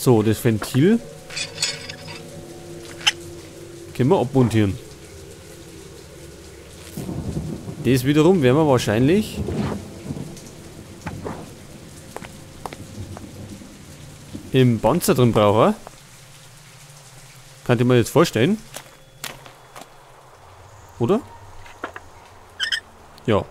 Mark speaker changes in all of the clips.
Speaker 1: So, das Ventil können wir abmontieren. Das wiederum werden wir wahrscheinlich im Panzer drin brauchen. Könnt ihr mir jetzt vorstellen? Oder? Ja.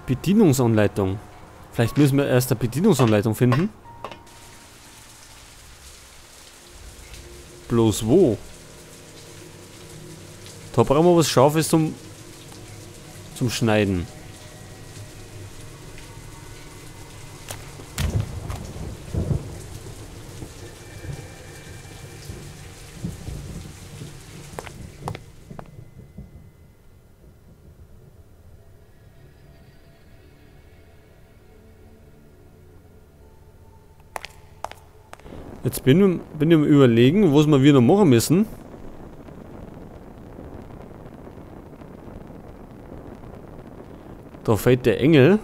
Speaker 1: Bedienungsanleitung. Vielleicht müssen wir erst eine Bedienungsanleitung finden. Bloß wo? Da brauchen wir was Scharfes zum Schneiden. Jetzt bin ich am Überlegen, was wir wieder machen müssen. Da fällt der Engel.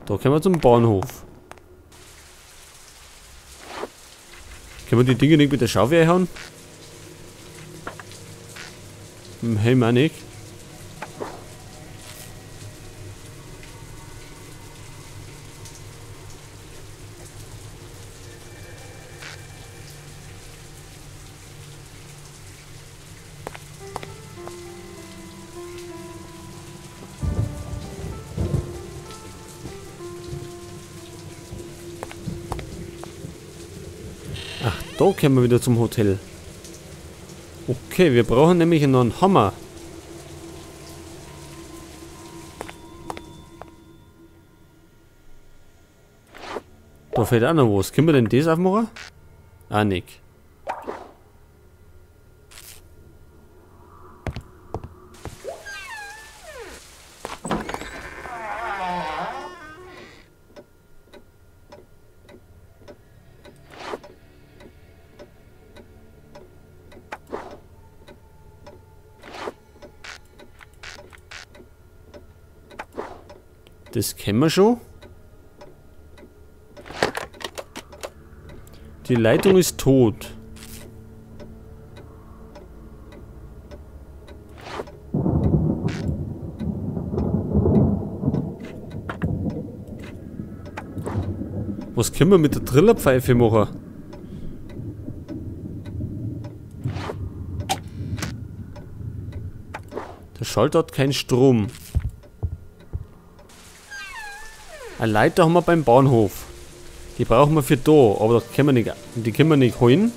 Speaker 1: Da können wir zum Bahnhof. Können wir die Dinge nicht mit der Schaufel einhauen? Im Helm auch nicht. Ach, da kommen wir wieder zum Hotel. Okay, wir brauchen nämlich noch einen Hammer. Da fehlt auch noch was. Können wir denn das aufmachen? Ah, nicht. Das kennen wir schon. Die Leitung ist tot. Was können wir mit der Trillerpfeife machen? Der Schalter hat keinen Strom. Eine Leiter haben wir beim Bahnhof. Die brauchen wir für da, aber das können wir nicht, die können wir nicht holen,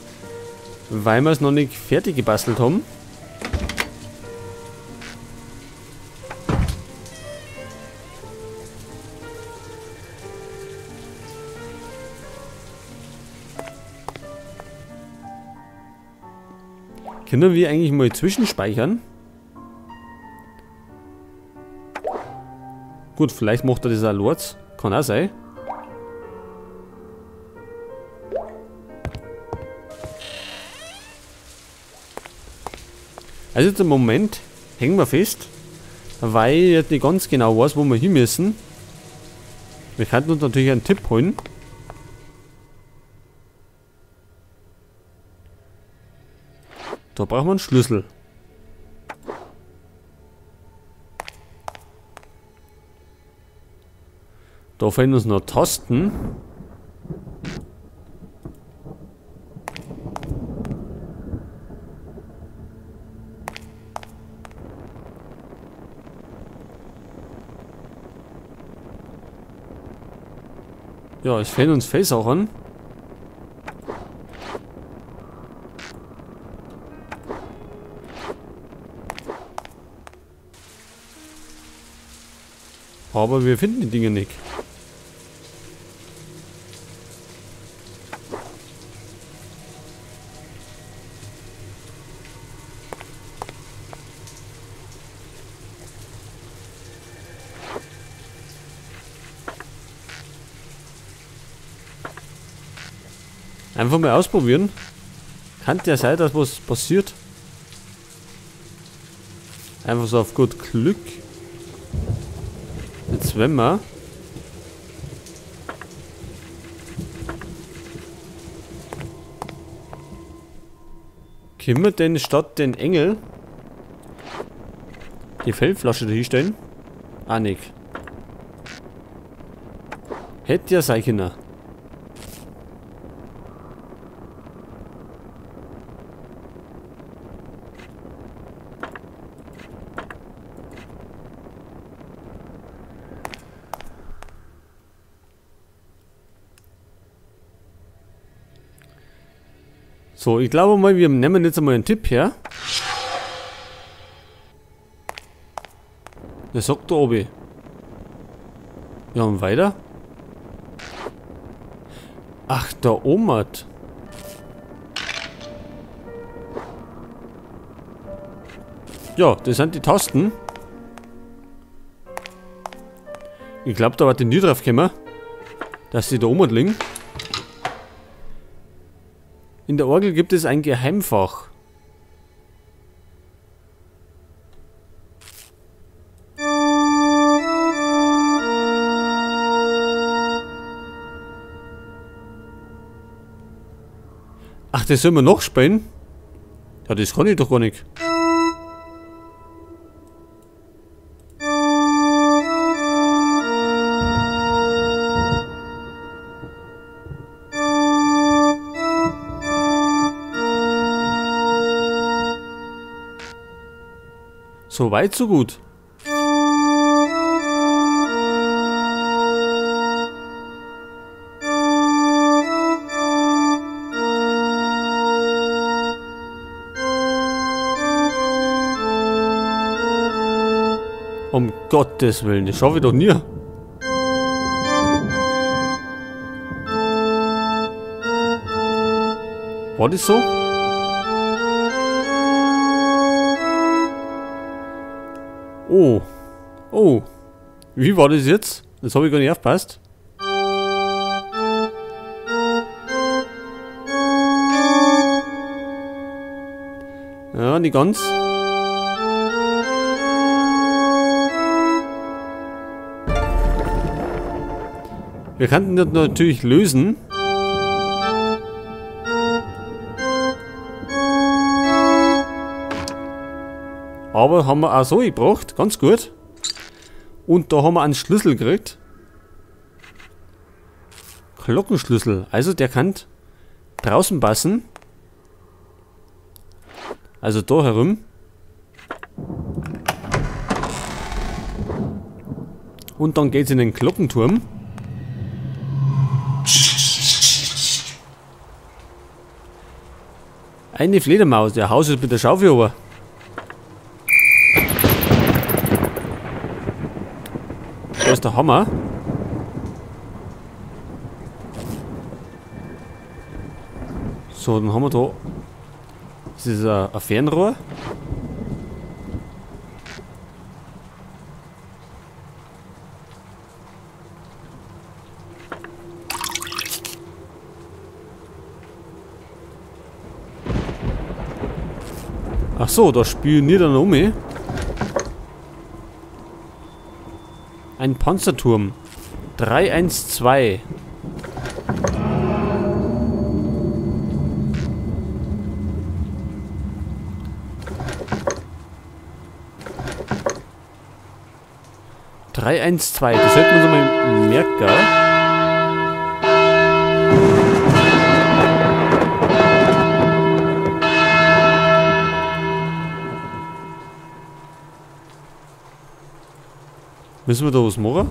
Speaker 1: weil wir es noch nicht fertig gebastelt haben. Können wir eigentlich mal zwischenspeichern? Gut, vielleicht macht er das auch Lords. Kann auch sein. Also jetzt im Moment hängen wir fest, weil ich jetzt nicht ganz genau weiß, wo wir hin müssen. Wir könnten uns natürlich einen Tipp holen. Da brauchen wir einen Schlüssel. Da fehlen uns noch Tasten. Ja, es fehlen uns Fellsachen. Aber wir finden die Dinge nicht. Einfach mal ausprobieren. Kann ja sein, dass was passiert. Einfach so auf gut Glück. Jetzt wenn wir. Können wir denn statt den Engel die Fellflasche da hinstellen? Ah, nicht. Hätte ja sein können. So, ich glaube mal, wir nehmen jetzt einmal einen Tipp her. Der sagt da oben. Ja, und weiter. Ach, da oben hat. Ja, das sind die Tasten. Ich glaube, da war die nie drauf gekommen, dass die da oben liegen. In der Orgel gibt es ein Geheimfach. Ach, das sollen wir noch spielen? Ja, das kann ich doch gar nicht. So weit, so gut. Um Gottes Willen, das schaffe ich doch nie. War das so? Oh. Oh. Wie war das jetzt? Das habe ich gar nicht aufgepasst. Ja, nicht ganz. Wir könnten das natürlich lösen. Aber haben wir auch so gebraucht, ganz gut. Und da haben wir einen Schlüssel gekriegt. Glockenschlüssel. Also der kann draußen passen. Also da herum. Und dann geht's in den Glockenturm. Eine Fledermaus, der Haus ist mit der Schaufel over. Da ist der Hammer. So, dann haben wir da. Das ist ein Fernrohr. Ach so, da spioniert er noch um. Ein Panzerturm. 312. Das sollten wir uns mal merken. Müssen wir da was machen?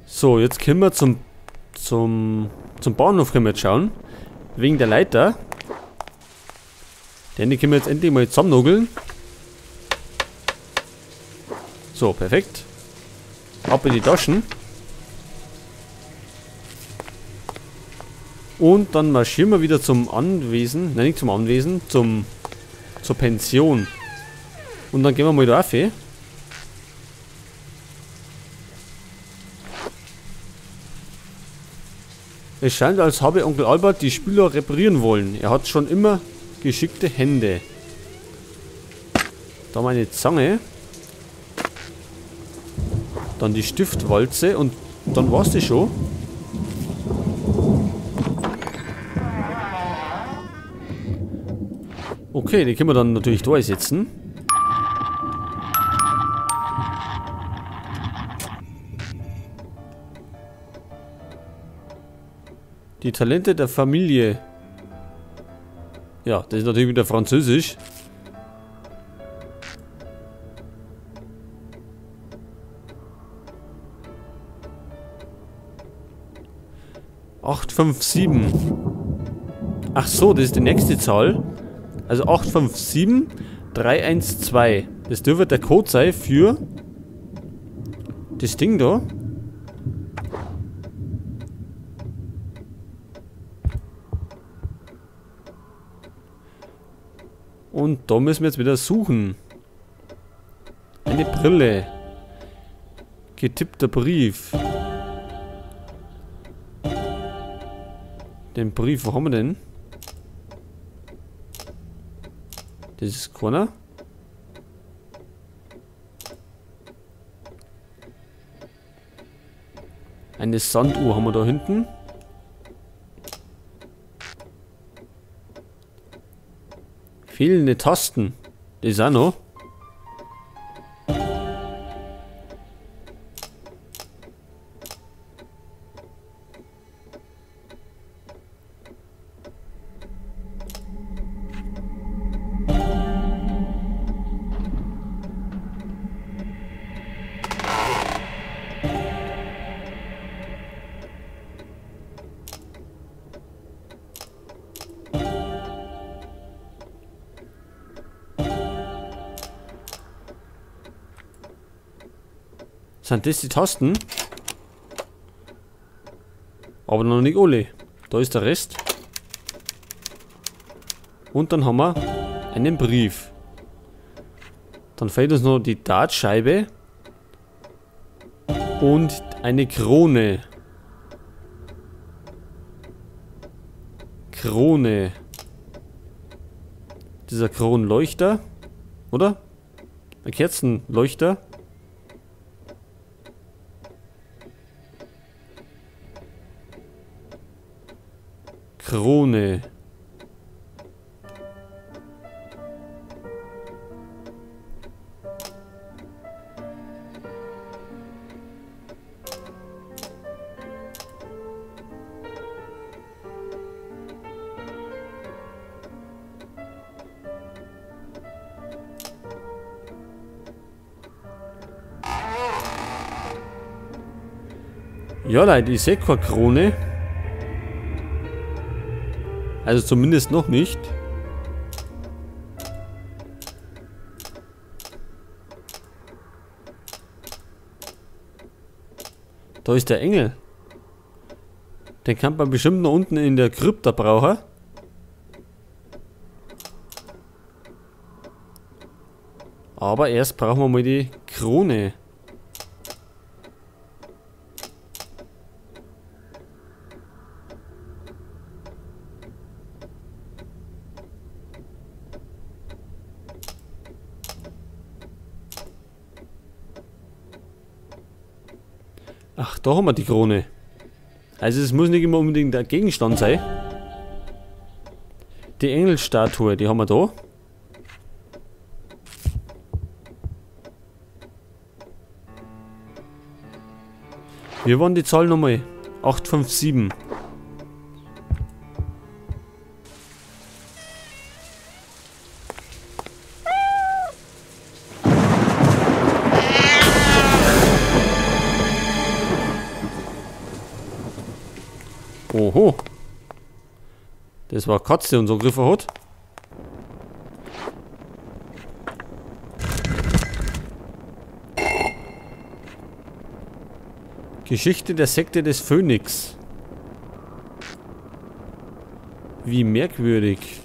Speaker 1: So, jetzt können wir zum Bahnhof können wir jetzt schauen. Wegen der Leiter. Denn die können wir jetzt endlich mal zusammennogeln. So, perfekt. Ab in die Taschen. Und dann marschieren wir wieder zum Anwesen. Nein, nicht zum Anwesen, zur Pension. Und dann gehen wir mal da auf. Es scheint, als habe Onkel Albert die Spieler reparieren wollen. Er hat schon immer geschickte Hände. Da meine Zange. Dann die Stiftwalze und dann war's das schon. Okay, die können wir dann natürlich da einsetzen. Die Talente der Familie. Ja, das ist natürlich wieder Französisch. 857. Ach so, das ist die nächste Zahl. Also 857 312. Das dürfte der Code sein für das Ding da. Und da müssen wir jetzt wieder suchen. Eine Brille. Getippter Brief. Den Brief, wo haben wir denn? Das ist keiner. Eine Sanduhr haben wir da hinten. Fehlende Tasten. Das ist auch noch. Sind das die Tasten? Aber noch nicht alle. Da ist der Rest. Und dann haben wir einen Brief. Dann fehlt uns noch die Dartscheibe. Und eine Krone. Krone. Dieser Kronleuchter. Oder? Ein Kerzenleuchter. Krone. Ja, Leute, ich sehe keine Krone. Also zumindest noch nicht. Da ist der Engel. Den kann man bestimmt noch unten in der Krypta brauchen. Aber erst brauchen wir mal die Krone. Ach, da haben wir die Krone. Also es muss nicht immer unbedingt der Gegenstand sein. Die Engelstatue, die haben wir da. Wir waren die Zahl nochmal. 857. Oho. Das war Katze, die uns angegriffen hat. Geschichte der Sekte des Phönix. Wie merkwürdig.